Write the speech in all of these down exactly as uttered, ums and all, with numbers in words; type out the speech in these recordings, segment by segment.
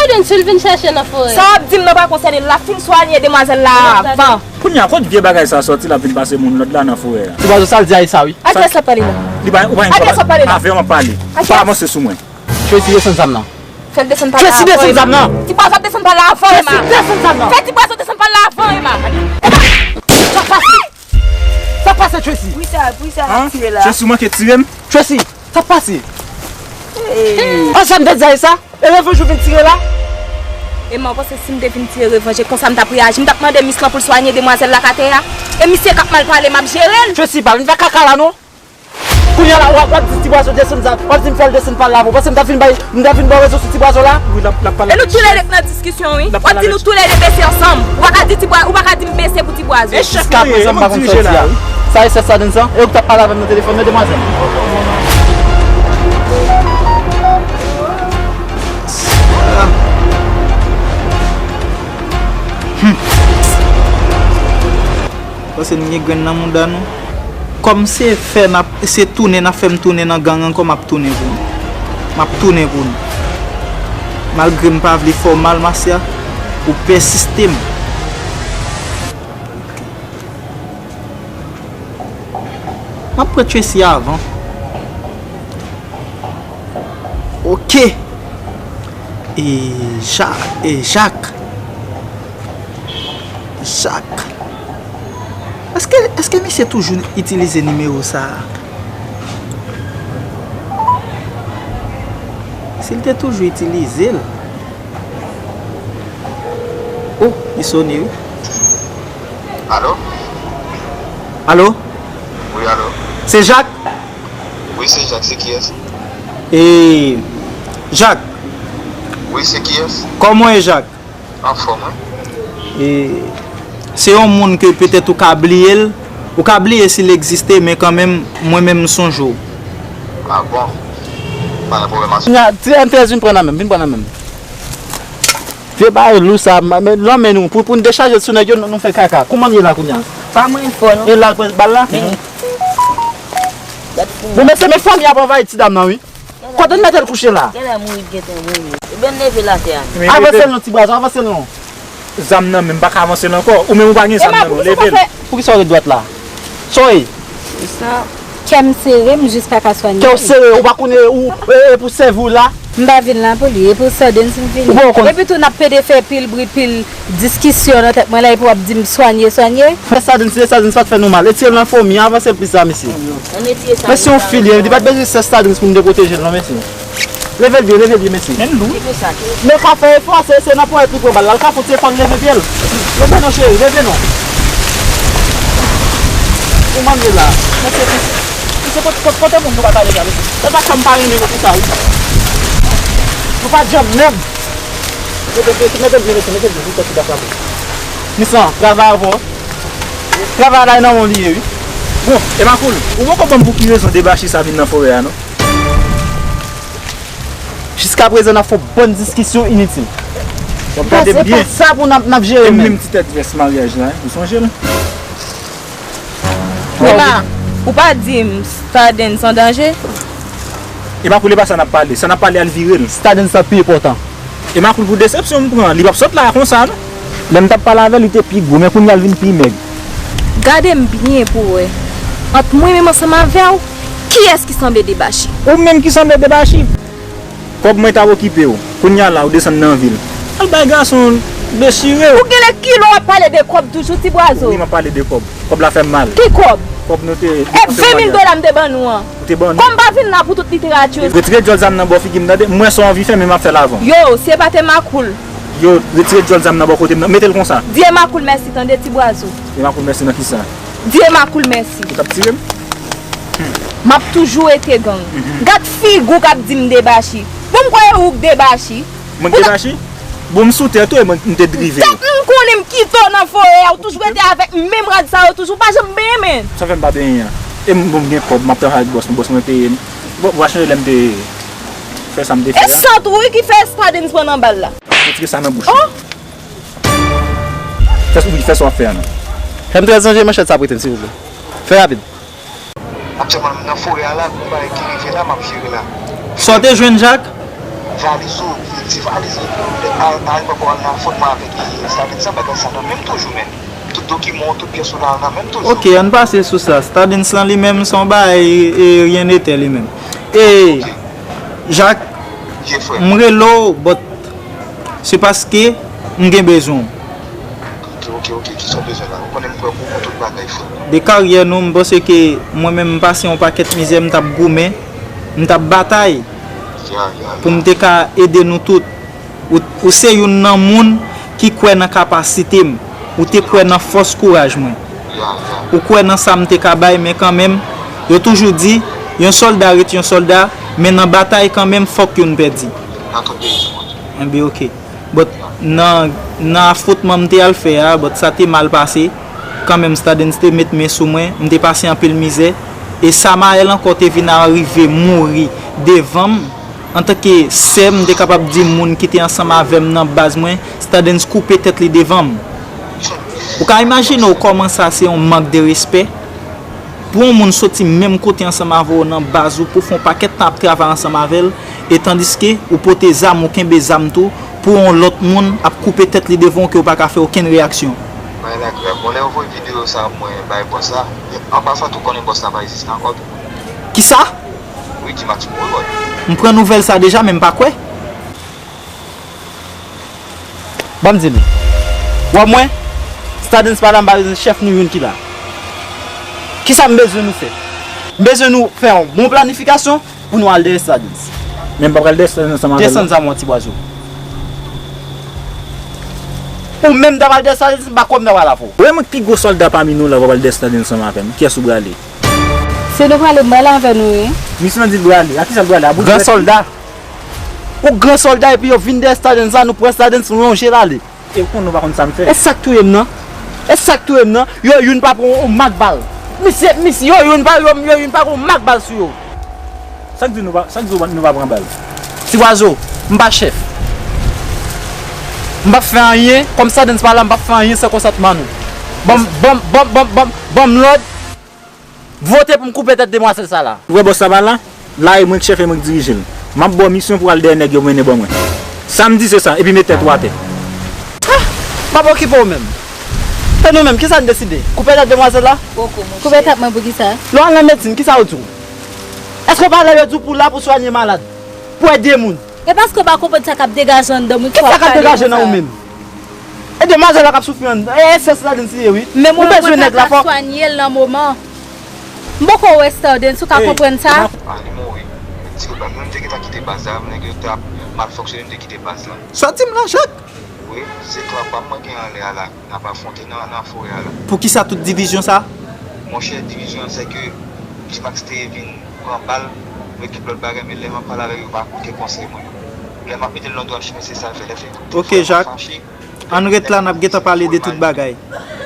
Stardens, si l vin chèche nan forè. Sa w ap di m nan pa konsène l, l ap fin swanye demwazèl la avan. Kounye a, kot vye bagay sa sòti, l ap vin pase moun lòd la nan forè a? Ti bwazo, sa l di a e sa, wi. Adrès l ap pale la. Li pa, ou pa gen dwa pale. Avè m ap pale. Ou pa avanse sou mwen. Tracy, desann zam nan. Fè l desann pa la avan, Emma. Ti bwazo ap desann pa la avan, Emma. Tracy, desann zam nan. Fè ti bwazo desann pa la avan, Emma. Emma, sa pase? Sa pase, Tracy? Pou sa, pou sa ap tire la. Tracy, ou manke tire m? Tracy, sa pase? An, sa m te di a e sa? E revanj ou vin tire la? Emma, ou panse si m te vin tire revanj, e konsa m t ap reyaji? M t ap mande mis lan pou l swanye demwazèl la k atè a? E misye k ap mal pale, m ap jere l. Tracy, pa vin fè kaka la, non. Kounye a la, w ap, w ap di ti bwazo desann sa, w ap di m fè l desann pa l la. Ou panse m t ap vin bay, m t ap vin ba w rezon sou ti bwazo la? Wi, l ap, l ap pale avèk. E nou toulède k nan diskisyon, wi. W ap di nou toulède bese ansanm. Ou pa ka di ti bwa, ou pa ka di m bese pou ti bwazo. Jiskaprezan, m pa konn sa w di a. Sa e sè Stardens sa? E ou k t ap pale avè m nan telefòn nan, demwazèl? Panse n gen grenn nan mouda nou? Kòm se fè n ap, se tounen n ap fè m tounen nan gang ankò, m ap tounen pou nou. M ap tounen pou nou. Malgre m pa vle fè w mal, Masya, ou pèsiste m. M ap pran Tracy avan. Ok. E Ja-, e Jak. Jak. Èske, èske misye toujou itilize nimewo sa a? Si l te toujou itilize l. Oh, li sone, wi. Alo? Alo? Wi, alo. Se Jak? Wi, se Jak, se kiyès? E, Jak. Wi, se kiyès? Kòman w ye, Jak? Anfòm, wi. E, se yon moun ke petèt ou ka bliye l, ou ka bliye si l egziste, men kanmenm, mwen menm, m sonje w. A bon? Pa gen pwoblèm, asou. Nya, ti M trèz, vin pran nan men m, vin pran nan men m. Vye bagay lou sa, ma-, men, nan men nou, pou, pou n dechaje l sou nèg yo, nou, nou fè kaka. Kouman l ye la kounye a? Pa mwen fò, non. E la l pran bal la? Bon, mesye, men fanmi ap anvayi ti dam nan, wi. Kote n mete l kouche la? Genlè mouri, gentan mouri. Ebyen, leve l atè a. Avanse l non, ti bwazo, avanse l non. Zam nan, men m pa ka avanse l ankò. Ou menm ou pa gen zam nan, non. Leve l. Poukisa w ret dwat la? Sa w ye? Kè m sere, m jis pa ka swanye. Kè w sere, ou pa konnen ou, e, e pou sèvi w la? M pa vin la pou li, e pou Stardens m vini. Ou pa konn. Epi tou, n ap pede fè pil bri, pil diskisyon nan tèt mwen la, epi w ap di m swanye, swanye. Sè Stardens, sè Stardens pa t fè nou mal. Retire l nan fanmi an, avanse l plis la, mesye. Mesye, yon filye, li pa t bezwen sè Stardens pou nou te pwoteje l, non, mesye. Leve l byen, leve l byen, mesye. Men lou. Men ka fè efò, se, se nan ponyèt li pran bal la. L ka fout se fò l leve pye l. Leve non, cheri, leve non. Ou manke la. Mesye, mesye, kote, kote moun nou pa pale la, mesye? Sa pa chanm pa renmen nou pou sa, wi. Nou pa janm menm. Mete, mete, mete l byen, mesye, mete l byen, pou tèt li pa frape. Misan, travay avè w. Travay la nan men w li ye, wi. Bon, e Makoul, ou poko ban m pou ki rezon debachi sa vin nan forè a, non? Jiskaprezan, n ap fè yon bann diskisyon initil. W ap gade m byen. Se pa sa pou n ap, n ap jere menm. E menm ti tèt vès maryaj la, ou sonje l? Ema, ou pa di m Stardens an danje? E Makoul, e pa sa n ap pale. Sa n ap pale, al vire l. Stardens la pi enpòtan. E Makoul, pou desepsyon m pran, li p ap sot la konsa, non. Lè m t ap pale avè l, li te pi gwo, men kounye a l vin pi mèg. Gade m byen pou w wè. Ant mwen menm ansanm avè w, kiyès ki sanble debachi? Ou menm ki sanble debachi. Kòb mwen t ap okipe w. Kounye a la, ou desann nan vil. Al bay gason dechire w. Ou genlè kilè w ap pale de kòb toujou, ti bwazo? Wi, m ap pale de kòb. Kòb la fè m mal. Ki kòb? Kòb nou te... E ven mil dola m te ban nou an. Ou te ban nou? Kòm m pa vin la pou tout literati. Retire djòl zam nan bò figi m, tande? M wè sa w anvi fè, men m ap fè l avan w. Yo, si e pa te Makoul. Yo, retire djòl zam nan bò kote m nan. Mete l konsa. Di e Makoul mèsi, tande, ti bwazo. E Makoul mèsi nan kisa? Di e Makoul mèsi. Ou t ap tire m? M ap toujou rete gang. Gad figi w k ap di m debachi. Bon, m kwè e ou k debachi. Mwen k debachi? Bon, m sou tè tou e mwen m te drive yo. Tèt m konnen m kite w nan forè a, ou toujou rete avèk menm rad sa yo toujou, ou pa janm benyen, men. Sa fè m pa benyen an? E m, bon, m gen kòb, m ap travay ak bòs mwen, bòs mwen peye m. Bon, w a chanje lè m te fè sa m te fè a. E sant ou wi ki fè Stardens pran nan bal la. Retire sa nan bouch ou. Fè, wi, fè sa w ap fè a non. Fè m trè zanje manchèt sa prete m, silvouplè. Fè rapid. Aktyèlman, m nan forè a la, gon bagay ki rive la, m ap jere la. Sa w te jwenn, Jak? Valiz ou, ti valiz ou, a, a, poko al nan afwontman avèk Stardens sa, bagay sa nan menm toujou, men. Tout dokiman w, tout pyès ou la nan menm toujou. Ok, ann pase sou sa. Stardens lan li menm, se yon bagay, e, ryen netè li menm. E, Jacques, m rele w, but se paske m gen bezwen w. Ok, ok, ok, kisa w bezwen la? Ou konnen m prè pou, pou tout bagay, frè. De karyè nou, m panse ke mwen menm m pase yon pakèt mizè, m t ap goumen, m t ap batay pou m te ka ede nou tout. Ou, ou se youn nan moun ki kwè nan kapasite m. Ou te kwè nan fòs kouraj mwen. Ou kwè nan sa m te ka bay, men kanmenm, yo toujou di, yon sòlda ret yon sòlda, men nan batay kanmenm, fòk youn pèdi. Nan tout peyi di mond. Enben, ok. But nan, nan afwontman m te al fè a, but sa te mal pase. Kanmenm, Stardens te met men sou mwen, m te pase anpil mizè. E Samael ankò te vin arive mouri devan m. Antanke sè, m te kapab di moun ki te ansanm avè m nan baz mwen, Stardens koupe tèt li devan m. Ou ka imajine w kòman sa se yon mank de respè? Pou yon moun soti menm kote ansanm avè w nan baz ou, pou fè yon pakèt tan ap travay ansanm avè l, e tandiske ou pote zam, ou kenbe zam tou, pou yon lòt moun ap koupe tèt li devan w ke w pa ka fè okenn reyaksyon. Bagay la grav. Bon, lè yo voye videyo sa a mwen bay bòs la, an pasan tou konnen bòs la pa egziste ankò tou. Kisa? Wi, G-Max mouri, bòy. M pran nouvèl sa deja, men m pa kwè. Ban m di nou. Wè mwen, Stardens pa la, m pa bezwen chèf nou youn ki la. Kisa m bezwen nou fè? M bezwen nou fè yon bon planifikasyon pou nou al dèyè Stardens. Men m pa pral dèyè Stardens ansanm avè l. Desann zam ou an, Ti Bwazo. Ou menm ta pral dèyè Stardens, m pa kwè m ta pral avè w. Ou wè mwen ki pi gwo sòlda pami nou la, w pral dèyè Stardens ansanm avè m. Kiyès ou prale? Se nou prale, m prale avè nou, wi. Misye di l prale. A kisa l prale? A bout dwèt li? Gran sòlda. Ou gran sòlda epi yo vin dèyè Stardens la, nou pran Stardens, nou lonje l ale. E ou konn nou pa konn sa n fè. E sa k touye m nan? E sa k touye m nan? Yo youn pa pran yon mak bal. Misye, misye, yo youn pa, yo, yo youn pa pran yon mak bal sou yo. Sa k di nou pa, sa k di nou pa pran bal? Ti Bwazo, m pa chèf. M p ap fè anyen, kòm Stardens pa la, m p ap fè anyen san konsantman nou. Ban m, ban m, ban m, ban m, ban m, ban m lòd. Vote pou m koupe tèt demwazèl sa la. Ou wè bòs la pa la? La e mwen k chèf e mwen k dirije l. M ap ba w misyon pou w al dèyè nèg yo mennen ban mwen. Sa m di se sa, epi met tèt ou atè. Ah! M ap okipe w menm. E nou menm, kisa n deside? Koupe tèt demwazèl la? Koupe tèt mwen pou kisa? Lè w al nan medsin, kisa yo di w? Èske w pa lè yo di w pou w la pou w swanye malad? Pou w ede moun? E paske w pa konprann sa k ap degaje anndan mwen ki fè w ap pale konsa. Kisa k ap degaje nan ou menm? E demwazèl la k ap soufri anndan. E, e sè Stardens li ye, wi. Ou bezwen nèg la fò. Men mwen, mwen pa ka swanye l nan moman. M poko wè Stardens, ou ka konprann sa? Ah, li mouri. Di yo, menm te gentan kite baz la, nèg yo t ap mal fonksyone, m te kite baz la. Sa w di m la, Jacques? Wi, se twa pa m mwen gen anlè a la. N ap afwonte nan, nan forè a la. Poukisa tout divizyon sa? Monchè, divizyon an, se ke G-Max te vin pran bal, mwen gen lòt bagay, men lè m ap pale avèk yo, yo pa koute konsèy mwen yo. Lè m ap mete l nan dwa chimen, se sa l fè. Lè fè, ok, Jacques. Ann ret la, n ap gentan pale de tout bagay.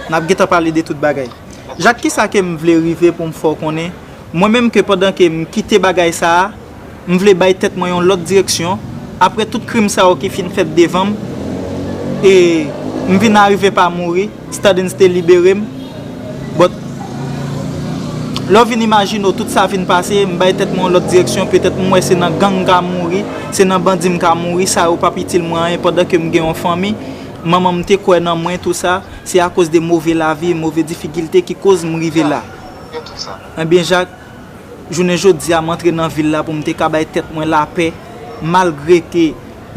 N ap gentan pale de tout bagay. Jacques, kisa ke m vle rive pou m fè w konnen? Mwen menm ke pandan ke m kite bagay sa a, m vle bay tèt mwen yon lòt direksyon. Apre tout krim sa yo ki fin fèt devan m, e m vin arive pa mouri, Stardens te libere m. But, lè w vin imajine w, tout sa vin pase, m bay tèt mwen yon lòt direksyon, petèt m wè se nan gang m ka mouri, se nan bandi m ka mouri, sa yo p ap itil mwen anyen pandan ke m gen yon fanmi, manman m te kwè nan mwen, tou sa, se akoz de move lavi, move difikilte ki koz m rive la. Ebyen, Jacques, jounen jodi a, m antre nan vil la pou m te ka bay tèt mwen lapè, malgre ke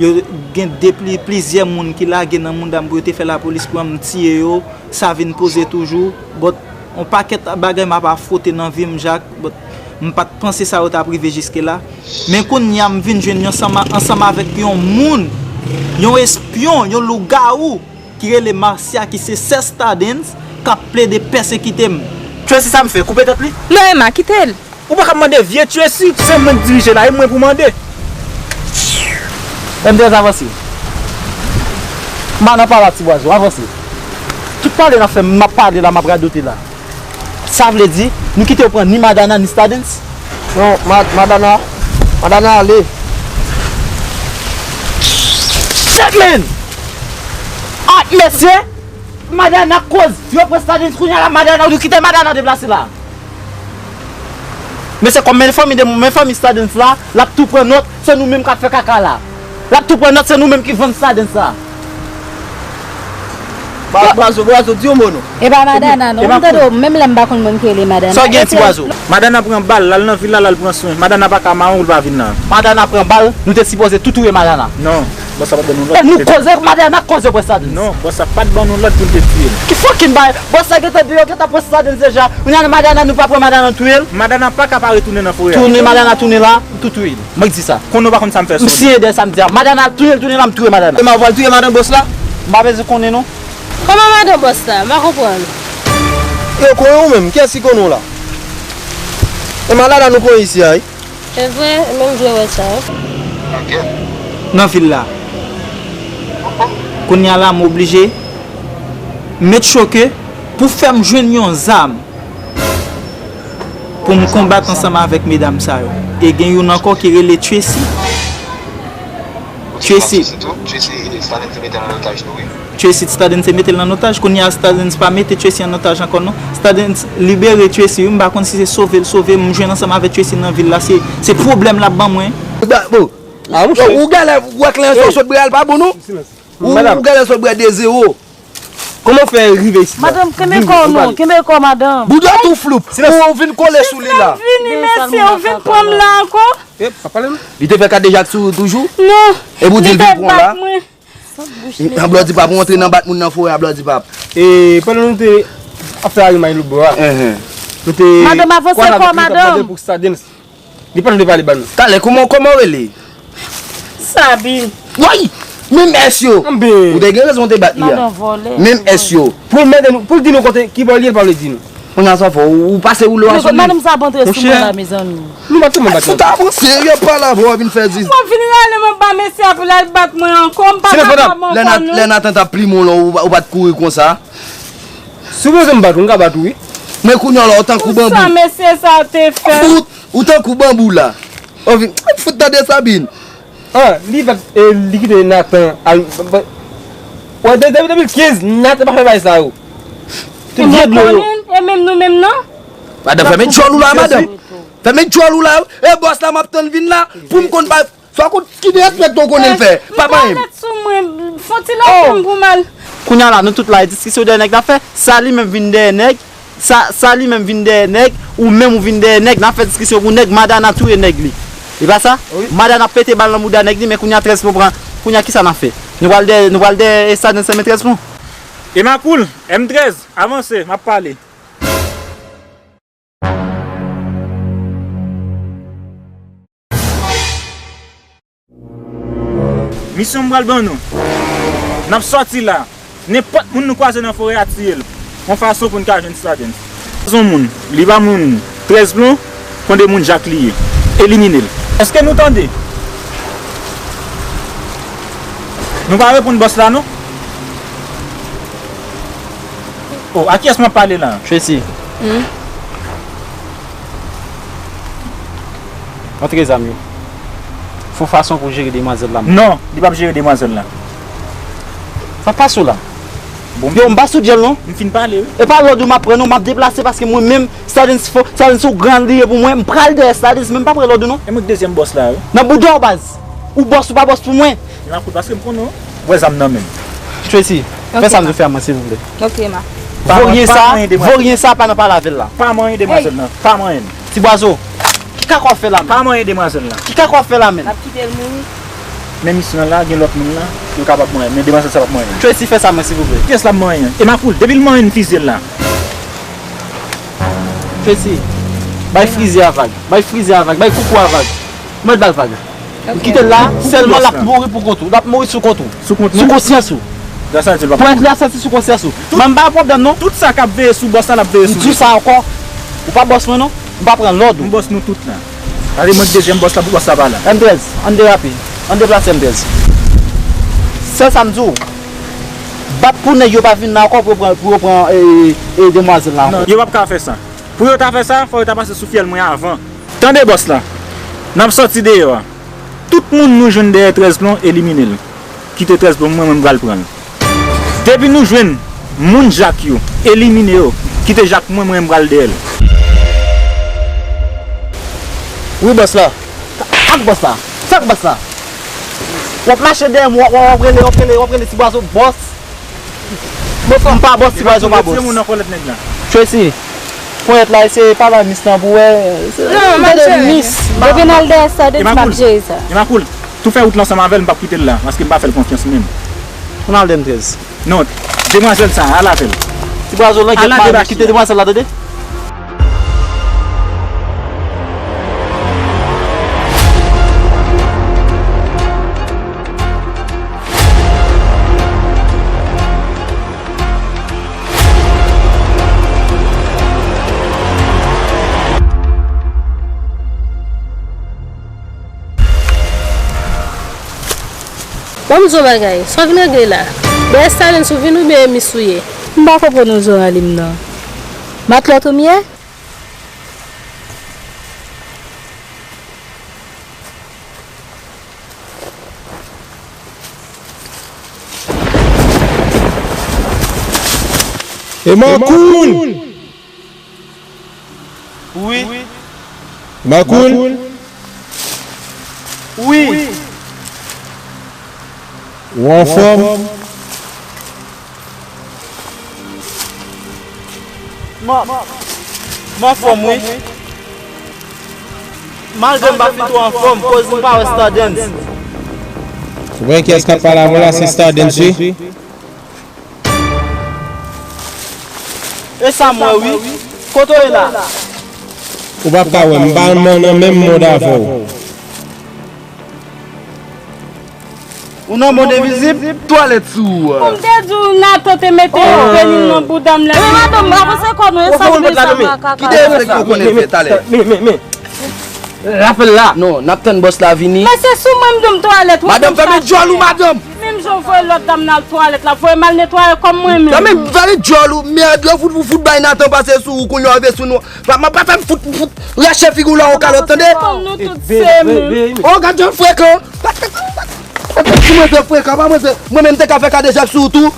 yo gen de pli, plizyè moun ki lage nan mouda m pou yo te fè lapolis pran m, tiye yo, sa vin poze toujou. But, yon pakèt bagay m ap afwonte nan vi m, Jacques, but m pa t panse sa yo t ap rive jiske la. Men kounye a, m vin jwenn yon ansanm, ansanm avèk yon moun, yon espyon, yon lougawou ki rele Marcia, ki se sè Stardens, k ap plede pèsekite m. Tracy, sa m fè? Koupe tèt li? Non, Emma, kite l. Ou pa ka mande vye Tracy, se mwen k dirije la, e mwen pou mande. M trè avanse. M pa nan pale ak Ti Bwazo, avanse. Tout pale n ap fè, m ap pale la, m ap radote la. Sa vle di, nou kite yo pran ni Madana, ni Stardens? Non, Ma-, Madana, Madana ale. Shit, man! Ah, mesye! Madana koz! Yo pran Stardens kounye a la, Madana, nou kite Madana deplase la. Mesye, kòm men fanmi de, men fanmi Stardens la, l ap tou pran nòt, se nou menm k ap fè kaka la. L ap tou pran nòt, se nou menm ki vann Stardens sa. Bwa- Bwazo, Bwazo, di yon mo non. E pa Madana non. E pa m tande w, menm lè m pa konn moun ki rele Madana. Sa w gen, ti Bwazo? Madana pran bal, l al nan vil la, l al pran swen. Madana pa ka mawon pou l pa vin la. Madana pran bal, nou te sipoze tou touye Madana. Non, bòs la pa t ban nou lòd. E nou koze Madana, koze pran Stardens. Non, bòs la pa t ban nou lòd pou n te tiye l. Ki fucking bay, bòs la gentan deyò, gentan pran Stardens deja. Kounye a Madana, nou pa pran Madana, nou touye l. Madana pa ka pa retounen nan forè a. Tounen Madana, tounen la, m tou touye l. Mwen k di sa. Konnen w pa konn sa m fè sou li. M siyen dèyè sa m di a. Madana, touye l, tounen la, m touye Madana. E m a pral touye madan bòs la? M pa bezwen konnen non. Kòman madan bòs la? M pa konprann. Yo konnen w menm, kiyès ki konnen w la? E malada nou pran isi a, wi. Se vre, menm vle wè sa, wi. Nan vil la. Kounye a la, m oblije met choke pou fè m jwenn yon zam pou m konbat ansanm avèk medam sa yo. E gen youn ankò ki rele Tracy. Tracy. Tracy, Stardens te mete l an otaj tou, wi. Tracy, Stardens te mete l an otaj. Kounye a, Stardens pa mete Tracy an otaj ankò, non. Stardens libere Tracy, wi. M pa konn si se sove l sove m, m jwenn ansanm avèk Tracy nan vil la. Se, se pwoblèm l ap ban mwen. Ou genlè wè kleren sa w sot bral pa bon, non. Ou genlè sot bral de zewo. Kòman w fè rive isit la? Madanm, kenbe kò w non, kenbe kò w, madanm. Bouda tou floup. Ou vin kole sou li la. Vini, mesye, ou vin pran m la ankò? Li te fè kadejak sou ou toujou? Non. Epi w di l vin pran w la? An Blòdipap, ou antre nan bat moun nan forè a, Blòdipap. E pandan nou te ap fè arimay lòtbò a, nou te kwaze avèk li, t ap mande pou Stardens. Li pa tande pale ba nou. Talè, kòman, kòman w rele? Sabine. Woy! Menm S yo! Ou te gen rezon w te bat li a. Menm S yo. Pou l mande nou, pou l di nou kote, ki bò l ye, l pa vle di nou. Kounye a sa fè w, ou pase woule w a sou li. Madanm sa ap antre sou mwen la, mezanmi. Nou pa tèlman bat. Fout avanse, yo pale avè w, vin fè di. Mwen vin rale mwen ba mesye a pou l al bat mwen ankò, m pa kapab ankò non. Lè Nathan t ap plimen w la, ou pa t kouri konsa. Si w bezwen m bat ou, m ka bat ou, wi. Men kounye a la, ou tankou banbou. Sa mesye sa te fè. Fout, ou tankou banbou la. Ou vin fout tande Sabine. Ah, li bat, e, li kite Nathan al, wè, de, depi de mil kenz, Nathan pa fè bagay sa yo. Se vye dlo yo. E menm nou menm non? Madanm, fèmen djòl ou la, madanm. Fèmen djòl ou la. E bòs la, m ap tann vin la pou m konn ba. Sa kout ki de respè ton konnen l fè. Pa manyen m. Sou mwen, fon ti lòt pou m pou m al. Kounye a la, nou tout la, e diskisyon dèyè nèg n ap fè. Sa li menm vin dèyè nèg. Sa, sa li menm vin dèyè nèg, ou menm ou vin dèyè nèg, n ap fè diskisyon pou nèg, Madana touye nèg li. E pa sa? Madana ap pete bal nan bouda nèg li, men kounye a trèz pon pran. Kounye a kisa n ap fè? Nou pral dèyè, nou pral dèyè Stardens nan men trèz pon? E Makoul, M trèz, avanse, m ap pale. Misyon m pral ban nou. N ap sòti la. Nenpòt moun nou kwaze nan forè a, tiye l. Yon fason pou n ka jwenn Stardens. Yon moun, li pa moun trèz plon, konde moun Jak li ye. Elimine l. Èske nou tande? Nou pa reponn bòs la, non? Oh, a kiyès m ap pale la? Tracy. Antre zam yo. Fon fason pou jere demwazèl la. Non, li p ap jere demwazèl la. Sa pase w la? Bon, yo, m pa sou dyòl non. M fin pale, wi. E pa lòd ou m ap pran non, m ap deplase paske mwen menm, Stardens fò, Stardens se yon gran li ye pou mwen, m pral dèyè Stardens, men m pa pran lòd ou non. E mwen k dezyèm bòs la, wi. Nan bouda w baz. Ou bòs ou pa bòs pou mwen. Makoul, paske m konnen w wè zam nan men m. Tracy, fè sa m di w fè a mwen, silvouplè. Ok, ma. Voryen sa, voryen sa pa nan pale avè l la. Pa manyen demwazèl nan. Pa manyen l. Ti bwazo, ki kaka w ap fè la menm? Pa manyen demwazèl lan. Ki kaka w ap fè la menm? N ap kite l mouri. Men misyon an la, gen lòt moun la, yo kapab manyen, men demwazèl sa p ap manyen. Tracy, fè sa mwen, silvouplè. Kiyès l ap manyen? E Makoul, depi l manyen n fizye l la. Tracy, bay Frizye a vag, bay Frizye a vag, bay Koukou a vag. Mwen ba l vag. Ou kite l la, sèlman l ap mouri pou kont ou. L ap mouri sou kont ou. Sou kont mwen? Sou konsyans ou. Pou èt la sòti sou konsyans ou. Mwen m pa gen pwoblèm non. Tout sa k ap veye sou bòs la, l ap veye sou ou. M di w sa ankò. Ou pa bòs mwen non. M pa pran lòd ou. M bòs nou tout la. Gade mwen k dezyèm bòs la pou bòs la pa la. M trèz, ann derape. Ann deplase M trèz. Sèl sa m di w. Bat pou nèg yo pa vin la ankò pou yo pran, pou yo pran, e, e, demwazèl la ankò. Non, yo p ap ka fè sa. Pou yo ta fè sa, fò yo ta pase sou fyèl mwen avan. Tande bòs la. N ap sòti deyò a. Tout moun nou jwenn dèyè trèz plon, elimine l. Kite trèz plon, mwen menm m pral pran l. Depi nou jwenn moun Jak yo, elimine yo. Kite Jak mwen, mwen m pral dèyè l. Wi, bòs la. Ak bòs la. Sa k bòs la? W ap mache dèyè m, w ap, w ap rele, w ap rele, w ap rele Ti Bwazo bòs. M pa bòs, Ti Bwazo pa bòs. Tracy, ponyèt la, se pa la mis lan pou wè. Non, m ap jere. Depi n al dèyè Stardens, m ap jere sa. Emacool, tou fè wout la ansanm avè l, m p ap kite l la, paske m pa fè l konfyans menm. Ann al dèyè m trèz. Non, demwazèl sa, al avè l. Ti Bwazo, langyèt, pa kite demwazèl la, tande? Ban m di w bagay, sa w vin regle la? Dèyè Stardens ou vin oubyen Emis ou ye? M pa konprann ou Zoralim nan. Matlòt ou m ye? Emacool! Wi. Emacool? Wi. Ou anfòm? M, m anfòm, wi. Malgre m pa fin twò anfòm, koz m pa wè Stardens. Ou konnen kiyès k ap pale avè w la? Se Stardens, wi. E sa m wè, wi. Kote w ye la? Ou p ap ka wè m, m pa nan menm mond avè w. Ou nan mond envizib? Twalèt sou ou. Pou m te di w, Nathan te mete peni nan bouda m lè. Men madanm, avanse kò nou, e sa m vle sa makaka. Ki de efè ki w konnen fè talè? Men, men, men. Rapèl la. Non, n ap tann bòs la vini. Men se sou mwen m di w m twalèt, wi. Madanm, fèmen djòl ou, madanm. Menm jan w voye lòt dam nan al twalèt la, voye m al netwaye kò m mwen menm. Fèmen, fèmen djòl ou, mèd, ou fout, ou fout bay Nathan pase sou ou, kounye a w rive sou nou. Pa, pa, pa fè m fout, fout, rache figi w la, yon kalòt, tande? Bon, nou tout se menm. Oh, gad jan l frekan. Gad, gad, gad, gad, gad ti manzè frekan, pa manzè. Mwen menm te ka fè kadejak sou ou tou.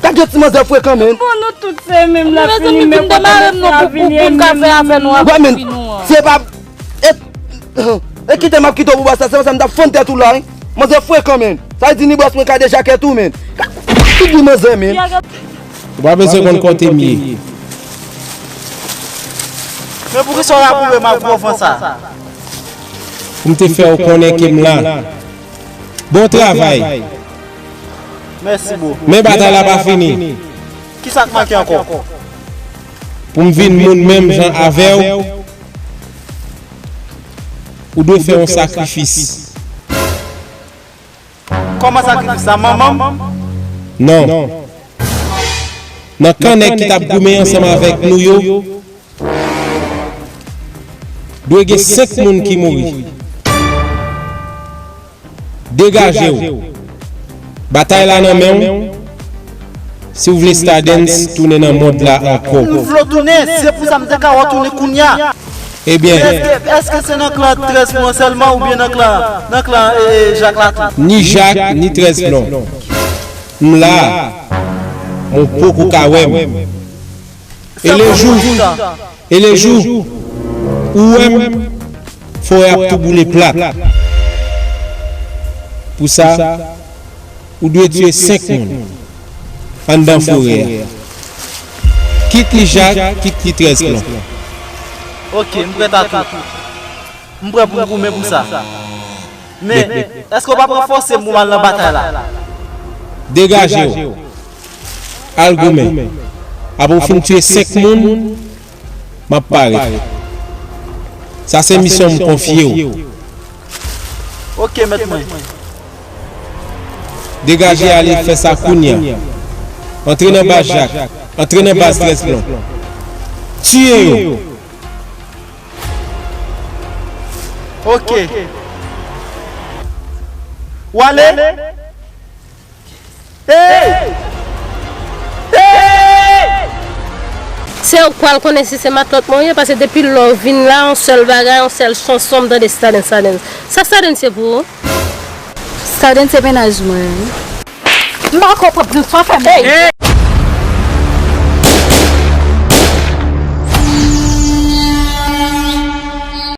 Gad jan ti manzè frekan, men. Bon, nou tout se menm, la fini, men kote mesye a vini, e menm nou. Wè, men, se pa, e, e kite m ap kite w pou bòs la, se pa sa m t ap fann tèt ou la, wi. Manzè frekan, men. Sa vle di ni bòs mwen kadejake tou, men. Gad figi manzè, men. Ou pa bezwen konn kote m ye. Men poukisa w ap boure m ak gwo van sa? Pou m te fè w konnen ke m la. Bon travay. Mèsi, bro. Men batay la pa fini. Kisa k manke ankò? Pou m vin moun menm jan avè w, ou dwe fè yon sakrifis. Kòman sakrifis la, manman m? Non. Nan kan nèg ki t ap goumen ansanm avèk nou yo, dwe gen senk moun ki mouri. Degaje w. Batay la nan men w. Si w vle Stardens tounen nan mond la ankò. M vle w tounen, se pou sa m te ka wè w tounen kounye a. Ebyen. Èske, èske se nan klan trèz plon sèlman oubyen nan klan, nan klan, e, e, Jak la tou? Ni Jak, ni trèz plon. M la, men w poko ka wè m. E le jou, e le jou ou wè m, forè ap tou boule plat. Pou sa, ou dwe tiye senk moun anndan forè a. Kit li Jak, kit li trèz plon. Ok, m prèt a tou. M prè pou m goumen pou sa. Men, èske w p ap ranfòse m pou m al nan batay la? Degaje w. Al goumen. Apre w fin tiye senk moun, m ap parèt. Sa se misyon m konfye w. Ok, mèt mwen. Degaje ale fè sa kounye a. Antre nan baz Jak. Antre nan baz trèz plon. Tiye yo. Ok. W ale? Hey! Hey! Se ou k pral konnen si se matlòt mwen ou ye, paske depi lè w vin la, yon sèl bagay, yon sèl chanson, m tande Stardens, Stardens. Sa Stardens ye pou ou? Stardens se mennaj mwen. M pa konprann sa w fè menm. Hey!